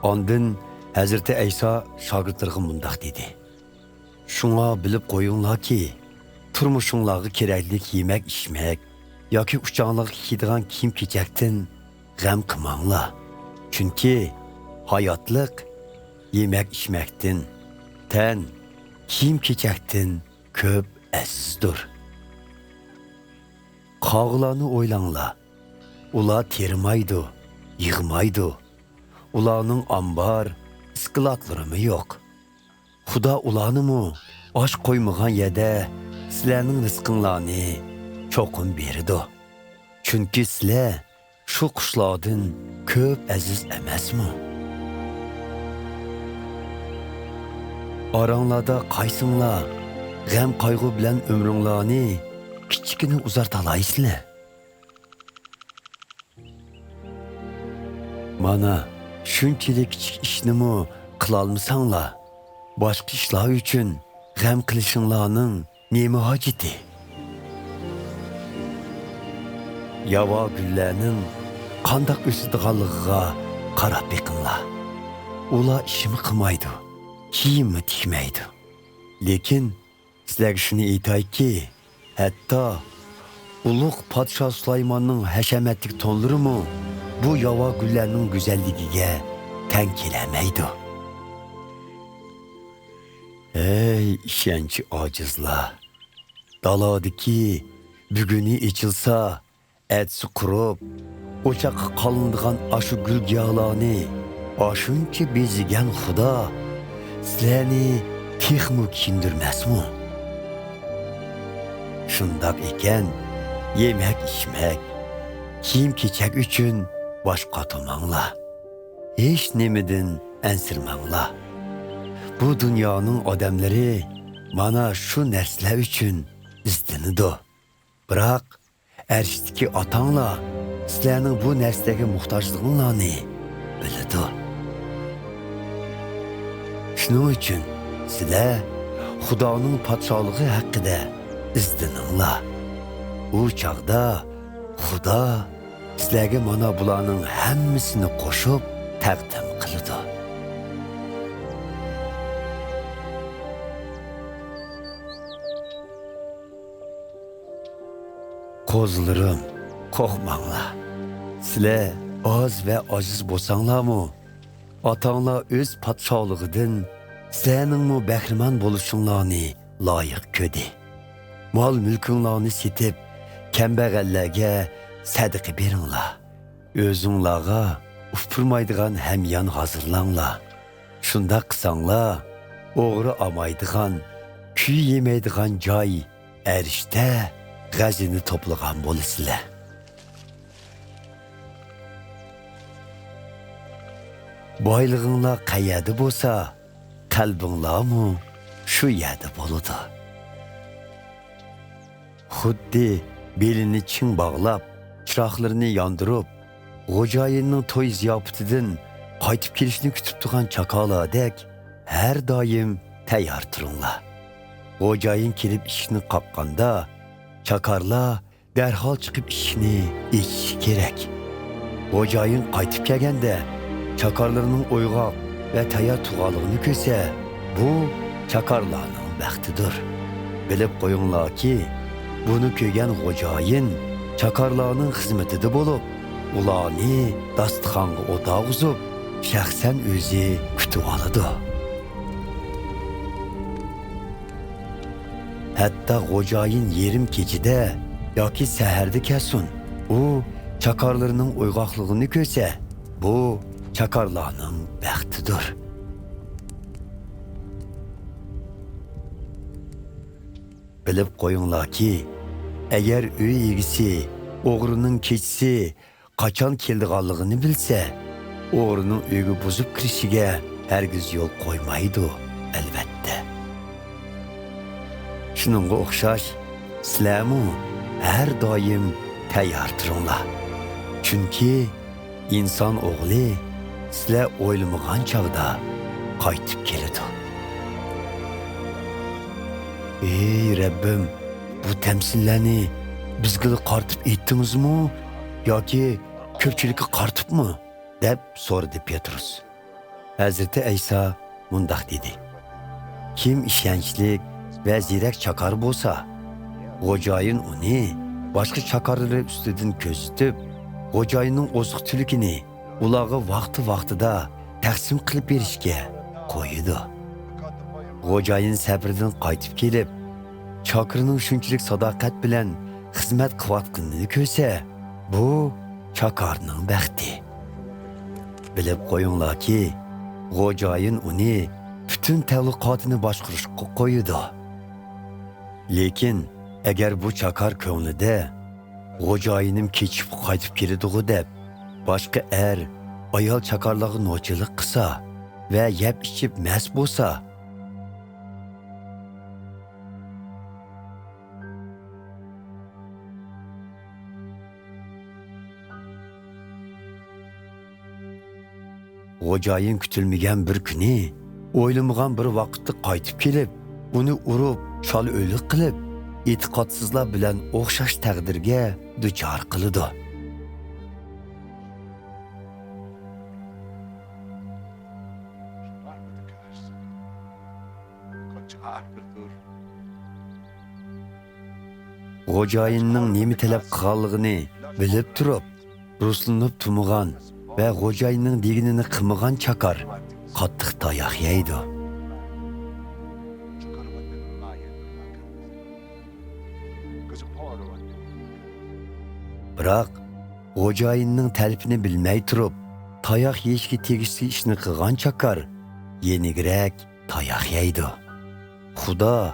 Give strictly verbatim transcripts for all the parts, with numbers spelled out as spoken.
ئاندىن ھەزرىتى ئەيسا شاگىرتلىرىغا مۇنداق دېدى: شۇڭا بىلىپ قويۇڭلاركى، تۇرمۇشۇڭلارغا كېرەكلىك يېمەك-ئىچمەك ياكى ئۇچاڭلارغا كىيىدىغان كىيىم-كېچەكتىن غەم قىلماڭلار. چۈنكى ھاياتلىق يېمەك-ئىچمەكتىن، تەن كىيىم-كېچەكتىن كۆپ ئەزىزدۇر. قاغىلارنى ئويلاڭلار. ئۇلار تېرىمايدۇ، يىغمايدۇ. ئۇلارنىڭ ئامبار، ئىسكىلاتلىرىمۇ يوق. خۇدا ئۇلارنىمۇ ئاچ قويمىغان يەردە سىلەرنىڭ رىزقىڭلارنى چوقۇم بېرىدۇ. چۈنكى سىلەر شۇ قۇشلاردىن كۆپ ئەزىز ئەمەسمۇ؟ ئاراڭلاردا قايسىڭلار غەم-قايغۇ بىلەن ئۆمرۈڭلارنى كىچىككىنە ئۇزارتالايسىلەر؟ مانا، شۇنچىلىك كىچىك ئىشنىمۇ قىلالمىساڭلار، باشقا ئىشلار ئۈچۈن غەم قىلىشىڭلارنىڭ نېمە ھاجىتى؟ ياۋا گۈللەرنىڭ قانداق ئۆسىدىغانلىقىغا قاراپ بېقىڭلار. ئۇلار ئىشمۇ قىلمايدۇ، كىيىممۇ تىكمەيدۇ. لېكىن سىلەرگە شۇنى ئېيتايكى، ھەتتا ئۇلۇغ پادىشاھ سۇلايماننىڭ ھەشەمەتلىك تونلىرىمۇ بۇ ياۋا گۈللەرنىڭ گۈزەللىكىگە تەڭ كېلەلمەيدۇ. ھەي، ئىشەنچى ئاجىزلار! دالادىكى بۈگۈنى ئېچىلسا، ئەتىسى قۇرۇپ، ئوچاققا قالىنىدىغان ئاشۇ گۈل-گىياھلارنى ئاشۇنچە بېزىگەن خۇدا سىلەرنى تېخىمۇ كىيىندۈرمەسمۇ؟ شۇنداق ئىكەن، يېمەك-ئىچمەك، كىيىم-كېچەك ئۈچۈن باش قاتۇرماڭلار. ھېچ نېمىدىن ئەنسىرىمەڭلار. بۇ دۇنيانىڭ ئادەملىرى مانا شۇ نەرسىلەر ئۈچۈن ئىزدىنىدۇ. بىراق، ئەرشتىكى ئاتاڭلار سىلەرنىڭ بۇ نەرسىلەرگە موھتاجلىقىڭلارنى بىلىدۇ. شۇنىڭ ئۈچۈن سىلەر خۇدانىڭ پادىشاھلىقى ھەققىدە ئىزدىنىڭلار. ئۇ چاغدا خۇدا سىلەرگە مانا بۇلارنىڭ ھەممىسىنى قوشۇپ تەقدىم قىلىدۇ. قوزىلىرىم، قورقماڭلار. سىلەر ئاز ۋە ئاجىز بولساڭلارمۇ، ئاتاڭلار ئۆز پادىشاھلىقىدىن سىلەرنىڭمۇ بەھرىمەن بولۇشۇڭلارنى لايىق كۆردى. مال-مۈلكۈڭلارنى سېتىپ، كەمبەغەللەرگە سەدىقە بېرىڭلار. ئۆزۈڭلارغا ئۇپرىمايدىغان ھەميان ھازىرلاڭلار. شۇنداق قىلساڭلار، ئوغرى ئالمايدىغان، كۈيى يېمەيدىغان جاي، ئەرشتە غەزىنە توپلىغان بولىسىلەر. بايلىقىڭلار قەيەردە بولسا، قەلبىڭلارمۇ شۇ يەردە بولىدۇ. خۇددى بېلىنى چىڭ باغلاپ، چىراغلىرىنى ياندۇرۇپ، خوجايىننىڭ توي زىياپىتىدىن قايتىپ كېلىشىنى كۈتۈپ تۇرغان چاكارلاردەك ھەر دائىم تەييار تۇرۇڭلار. خوجايىن كېلىپ ئىشىكنى قاققاندا، چاكارلار دەرھال چىقىپ ئىشىكنى ئېچىشى كېرەك. خوجايىن قايتىپ كەلگەندە، چاكارلىرىنىڭ ئويغاق ۋە تەييار تۇرغانلىقىنى كۆرسە، بۇ چاكارلارنىڭ بەختىدۇر. بىلىپ قويۇڭلاركى، بۇنى كۆرگەن خوجايىن چاكارلارنىڭ خىزمىتىدە بولۇپ، ئۇلارنى داستىخانغا ئولتۇرغۇزۇپ، شەخسەن ئۆزى كۈتۈۋالىدۇ. ھەتتا خوجايىن يېرىم كېچىدە ياكى سەھەردە كەلسۇن، ئۇ چاكارلىرىنىڭ ئويغاقلىقىنى كۆرسە، بۇ چاكارلارنىڭ بەختىدۇر. بىلىپ قويۇڭلاركى، ئەگەر ئۆي ئىگىسى ئوغرىنىڭ كېچىسى قاچان كېلىدىغانلىقىنى بىلسە، ئوغرىنىڭ ئۆيگە بۇزۇپ كىرىشىگە ھەرگىز يول قويمايدۇ، ئەلۋەتتە. شۇنىڭغا ئوخشاش، سىلەرمۇ ھەر دائىم تەييار تۇرۇڭلار. چۈنكى ئىنسان ئوغلى سىلەر ئويلىمىغان چاغدا قايتىپ كېلىدۇ. ئەي رەببىم، بۇ تەمسىللەرنى بىزگىلا قارىتىپ ئېيتتىڭىزمۇ ياكى كۆپچىلىككە قارىتىپمۇ؟ دەپ سورىدى پېترۇس. ھەزرىتى ئەيسا مۇنداق دېدى: «كىم ئىشەنچلىك ۋە زېرەك چاكار بولسا، خوجايىن ئۇنى باشقا چاكارلىرى ئۈستىدىن كۆزىتىپ، خوجايىننىڭ ئوزۇق-تۈلۈكىنى ئۇلارغا ۋاقتى-ۋاقتىدا تەقسىم قىلىپ بېرىشكە قويىدۇ. خوجايىن سەپىرىدىن قايتىپ كېلىپ، چاكىرىنىڭ شۇنچىلىك ساداقەت بىلەن خىزمەت قىلىۋاتقىنىنى كۆرسە، بۇ چاكارنىڭ بەختى. بىلىپ قويۇڭلاركى، خوجايىن ئۇنى پۈتۈن تەلۇقاتىنى باشقۇرۇشقا قويىدۇ. لېكىن ئەگەر بۇ چاكار كۆڭلىدە، خوجايىنىم كېچىكىپ قايتىپ كېلىدىغۇ دەپ، باشقا ئەر، ئايال چاكارلارغا نوچىلىق قىلسا ۋە يەپ-ئىچىپ مەست بولسا، خوجايىن كۈتۈلمىگەن بىر كۈنى ئويلىمىغان بىر ۋاقىتتا قايتىپ كېلىپ، ئۇنى ئۇرۇپ، شال-ئۆلۈك قىلىپ، ئېتىقادسىزلار بىلەن ئوخشاش تەقدىرگە دۇچار قىلىدۇ. خوجايىننىڭ نېمە تەلەپ قىلغانلىقىنى بىلىپ تۇرۇپ، رۇسلىنىپ تۇرمىغان ۋە خوجايىننىڭ دېگىنىنى قىلمىغان چاكار قاتتىق تاياق يەيدۇ. بىراق، خوجايىننىڭ تەلىپىنى بىلمەي تۇرۇپ، تاياق يېيىشكە تېگىشلىك ئىشنى قىلغان چاكار يېنىكرەك تاياق يەيدۇ. خۇدا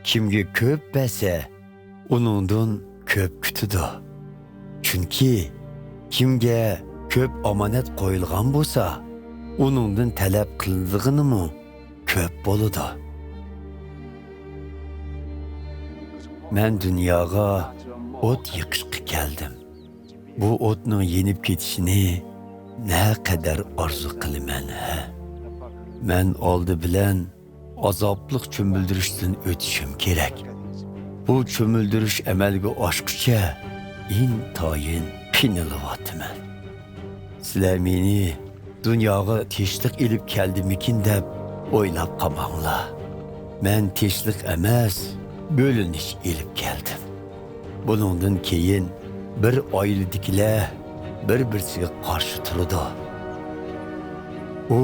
كىمگە كۆپ بەرسە، ئۇنىڭدىن كۆپ كۈتىدۇ. چۈنكى كىمگە كۆپ ئامانەت قويۇلغان بولسا، ئۇنىڭدىن تەلەپ قىلىنىدىغىنىمۇ كۆپ بولىدۇ. مەن دۇنياغا ئوت يېقىشقا كەلدىم. بۇ ئوتنىڭ يېنىپ كېتىشىنى نەقەدەر ئارزۇ قىلىمەن، ھە؟ مەن ئالدى بىلەن ئازابلىق چۆمۈلدۈرۈشتىن ئۆتۈشۈم كېرەك. بۇ چۆمۈلدۈرۈش ئەمەلگە ئاشقۇچە ئىنتايىن قىينىلىۋاتىمەن. سىلەر مېنى دۇنياغا تىنچلىق ئېلىپ كەلدىمىكىن دەپ ئويلاپ قالماڭلار. مەن تىنچلىق ئەمەس، بۆلۈنۈش ئېلىپ كەلدىم. بۇنىڭدىن كېيىن بىر ئائىلىدىكىلەر بىر-بىرسىگە قارشى تۇرىدۇ. ئۇ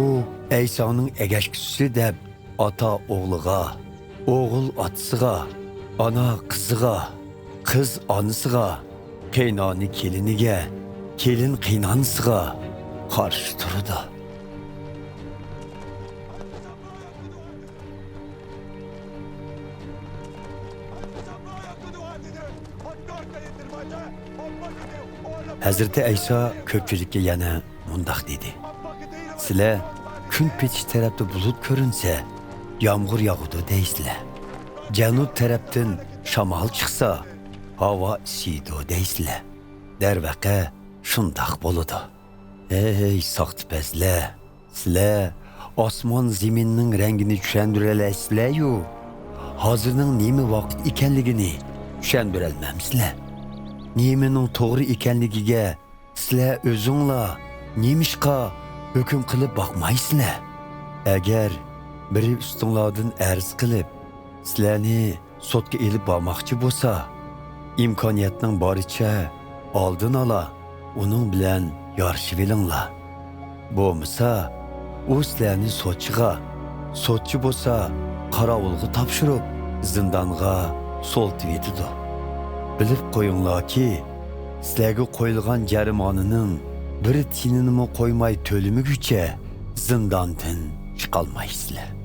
ئەيسانىڭ ئەگەشكۈچىسى دەپ ئاتا ئوغلىغا، ئوغۇل ئاتىسىغا، ئانا قىزىغا، قىز ئانىسىغا، قېيىنئانا كېلىنىگە، كېلىن قېيىنئانىسىغا قارشى تۇرىدۇ. ھەزرىتى ئەيسا كۆپچىلىككە يەنە مۇنداق دېدى: سىلەر كۈن پېتىش تەرەپتە بۇلۇت كۆرۈنسە، يامغۇر ياغىدۇ دەيسىلەر. جەنۇب تەرەپتىن شامال چىقسا، ھاۋا ئىسسىيدۇ دەيسىلەر. دەرۋەقە، شۇنداق بولىدۇ. ھەي، ساختىپەزلەر! سىلەر ئاسمان زېمىننىڭ رەڭگىنى چۈشەندۈرەلەيسىلەر-يۇ، ھازىرنىڭ نېمە ۋاقىت ئىكەنلىكىنى چۈشەندۈرەلمەمسىلەر؟ نېمىنىڭ توغرا ئىكەنلىكىگە سىلەر ئۆزۈڭلار نېمىشقا ھۆكۈم قىلىپ باقمايسىلەر؟ ئەگەر بىرى ئۈستۈڭلاردىن ئەرز قىلىپ، سىلەرنى سوتقا ئېلىپ بارماقچى بولسا، ئىمكانىيەتنىڭ بارىچە ئالدىن ئالا ئۇنىڭ بىلەن يارىشىۋېلىڭلار. بولمىسا، ئۇ سىلەرنى سوتچىغا، سوتچى بولسا قاراۋۇلغا تاپشۇرۇپ، زىندانغا سولىتىۋېتىدۇ. بىلىپ قويۇڭلاركى، سىلەرگە قويۇلغان جەرىمانىنىڭ بىر تىيىنىنىمۇ قويماي تۆلىمىگۈچە زىنداندىن چىقالمايسىلەر.